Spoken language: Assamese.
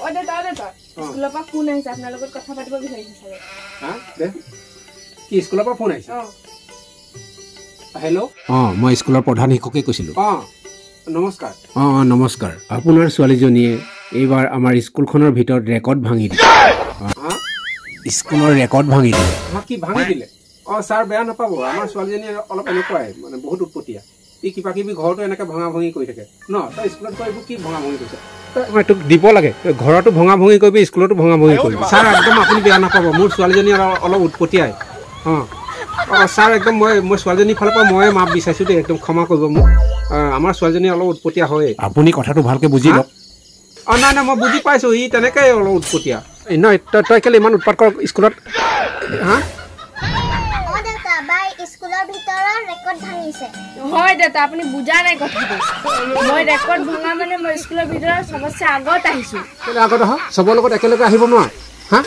অ দেউতা, অ দেউতা, স্কুলৰ পৰা ফোন আহিছে, আপোনাৰ লগত কথা পাতিব বিচাৰিছে চাগে। হা, দে। কি, স্কুলৰ পৰা ফোন আহিছে? অঁ। হেল্ল'? অঁ, মই স্কুলৰ প্ৰধান শিক্ষকে কৈছিলোঁ। অঁ, নমস্কাৰ। অঁ অঁ, নমস্কাৰ। আপোনাৰ ছোৱালীজনীয়ে এইবাৰ আমাৰ স্কুলখনৰ ভিতৰত ৰেকৰ্ড ভাঙি দিলে। হা? স্কুলৰ ৰেকৰ্ড ভাঙি দিলে। হা, কি ভাঙি দিলে? অঁ ছাৰ, বেয়া নাপাব, আমাৰ ছোৱালীজনী অলপ এনেকুৱাই, মানে বহুত উৎপতীয়া। ই কিবা কিবি ঘৰতো এনেকৈ ভঙা ভঙি কৰি থাকে ন। তই স্কুলত গৈ এইবোৰ কি ভঙা ভঙি কৰিছ? তই তোক দিব লাগে, তই ঘৰতো ভঙা ভঙি কৰিবি, স্কুলতো ভঙা ভঙি কৰিবি। ছাৰ, একদম আপুনি বেয়া নাপাব, মোৰ ছোৱালীজনী অলপ উৎপতীয়াই। অঁ অঁ ছাৰ, একদম মই ছোৱালীজনীৰ ফালৰ পৰা ময়ে মাপ বিচাৰিছোঁ দেই, একদম ক্ষমা কৰিব মোক। আমাৰ ছোৱালীজনী অলপ উৎপতীয়া হয়েই। আপুনি কথাটো ভালকৈ বুজি লওক। অঁ, নাই নাই, মই বুজি পাইছোঁ, ই তেনেকেই অলপ উৎপতীয়া। নহয়, তই কেলৈ ইমান উৎপাত কৰ স্কুলত? হা? অ দেউতা, বাই স্কুলৰ ভিতৰত ৰেকৰ্ড ভাঙিছে। হয় দেউতা, আপুনি বুজা নাই কথাটো। মই ৰেকৰ্ড ভঙা মানে মই স্কুলৰ ভিতৰত চবতছে আগত আহিছোঁ। কেলৈ আগত আহ? চবৰ লগত একেলগে আহিব নোৱাৰ? হা?